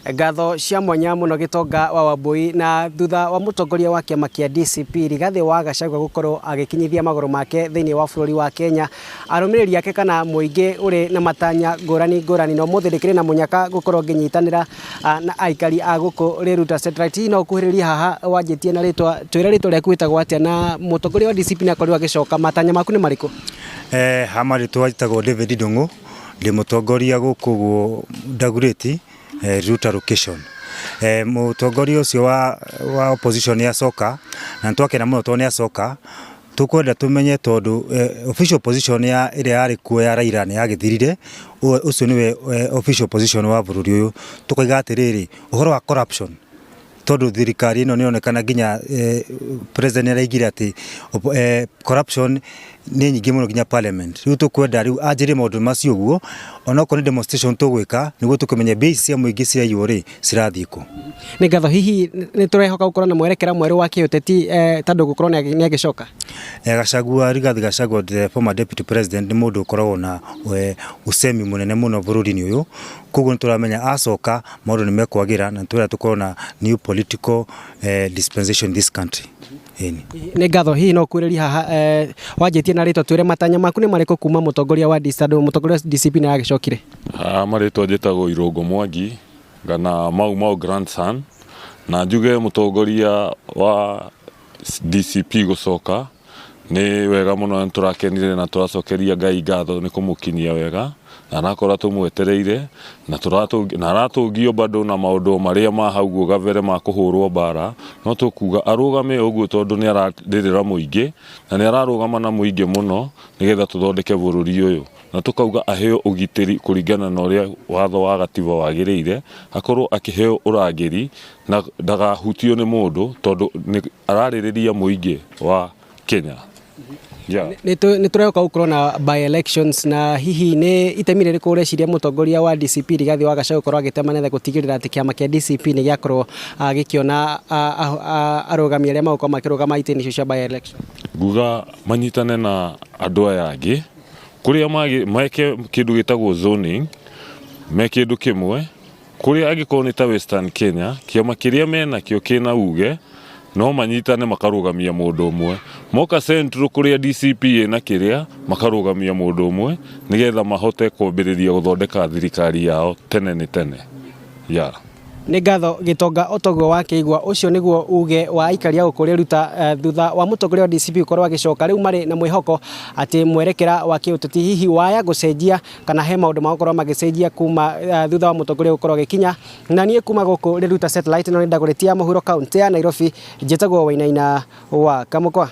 Ngatho cia mwanya mũno Gĩtonga wa Wambui. Na thutha wa mũtongoria wa kĩama kĩa DCP Rigathĩ wa Gachagua gũkorwo agĩkinyithia magũrũ make thĩinĩ wa bũrũri wa Kenya, arũmĩrĩri ake kana mũingĩ ũrĩ na matanya ngũrani ngũrani, na ũmũthĩ ndĩkĩrĩ na mũnyaka gũkorwo ngĩnyitanĩra na aikari a gũkũ Riruta Satellite. Hihi no ũkuhĩrĩrie haha wanjĩtie na rĩtwa, twĩre rĩtwa rĩaku wĩtagwo atĩa, na mũtongoria wa DCP nĩ akorirwo agĩcoka, matanya maku nĩ marĩkũ? Ha marĩtwa njĩtagwo David Ndung'u, ndĩ mũtongoria gũkũ ũguo Dagoretti Riruta location. Mũtongoria ũcio wa opposition nĩ acoka na nĩ twakena mũno tondũ nĩ acoka. Tũkwenda tũmenye tondũ official position ya ĩrĩa yarĩ kuo ya Raila nĩ yagĩthirire, ũcio nĩwe official position wa bũrũri ũyũ. Tũkoiga atĩrĩrĩ, ũhoro wa corruption tondũ thirikari ĩno nĩ ĩronekana nginya president nĩ araigire atĩ corruption nĩ nyingĩ mũno nginya parliament. Rĩu tũkwenda rĩu anjĩrie maũndũ macio ũguo, onokorwo nĩ demonstration tũgwĩka nĩguo tũkĩmenye mbia ici cia mũingĩ ciraiywo rĩ, cirathiĩ kũ. Nĩ ngatho. Hihi nĩ tũrehoka gũkorwo na mwerekera mwerũ wa kĩũteti tondũ gũkorwo nĩ agĩcoka? Gachagua, Rigathi Gachagua, the former deputy president, nĩ mũndũ ũkoragwo na usemi mũnene mũno bũrũri-inĩ ũyũ, koguo nĩ tũramenya acoka maũndũ nĩ mekwagĩra na nĩ tũrenda tũkorwo na new political dispensation in this country. Ĩni. Nĩ ngatho. Hihi no ũkuhĩrĩrie haha wanjĩtie na rĩtwa, twĩre matanya maku nĩ marĩkũ kuma mũtongoria wa DCP, tondũ mũtongoria wa DCP nĩ aragĩcokire? Ha marĩtwa njĩtagwo Irũngũ Mwangi kana Mau Mau grandson, na njuge mũtongoria wa DCP gũcoka nĩ wega mũno, nĩ tũrakenire na tũracokeria Ngai ngatho nĩ kũmũkinyia wega, na arakorwo tũmwetereire na aratũngio bado na maũndũ marĩa ma hau ũguo gabere ma kũhũrwo mbara, no tũkuga arũgame ũguo tondũ nĩ ararĩrĩra mũingĩ na nĩ ararũgama na mũingĩ mũno nĩgetha tũthondeke bũrũri ũyũ, na tũkauga aheo ũgitĩri kũringana na ũrĩa watho wa gatiba wagĩrĩire, akorwo akĩheo ũrangĩri na ndagahutio nĩ mũndũ tondũ nĩ ararĩrĩria mũingĩ wa Kenya. Yeah. Nĩ tũrehoka gũkorwo na by elections, na hihi nĩ itemi rĩrĩkũ ũreciria mũtongoria wa DCP Rigathi wa Gachagua gũkorwo agĩtema nĩgetha gũtigĩrĩra atĩ kĩama kĩa DCP nĩ gĩakorwo gĩkĩona arũgami arĩa magũkorwo makĩrũgama itĩ-inĩ icio cia by election? Nguga manyitane na andũ aya angĩ kũrĩa meke kĩndũ gĩtagwo zoning, me kĩndũ kĩmwe kũrĩa angĩkorwo nĩ ta Western Kenya, kĩama kĩrĩa menakĩo kĩna uge no manyitane makarũgamia mũndũ ũmwe, moka Central kũrĩa DCP ĩna kĩrĩa makarũgamia mũndũ ũmwe nĩgetha mahote kwambĩrĩria gũthondeka thirikari yao tene nĩ tene, yeah. Nĩ ngatho Gĩtonga. Otoguo wakĩigua, ũcio nĩguo uge wa aikari a gũkũ Riruta thutha wa mũtongoria wa DCP gũkorwo agĩcoka. Rĩu marĩ na mwĩhoko atĩ mwerekera wa kĩũteti hihi waya gũcenjia kana he maũndũ magũkorwo magĩcenjia kuma thutha wa mũtongoria gũkorwo agĩkinya. Na niĩ kuma gũkũ Riruta Satellite no nĩ Dagoretti ya mũhuro, kaũntĩ ya Nairobi, njĩtagwo Wainaina wa Kamũkwa.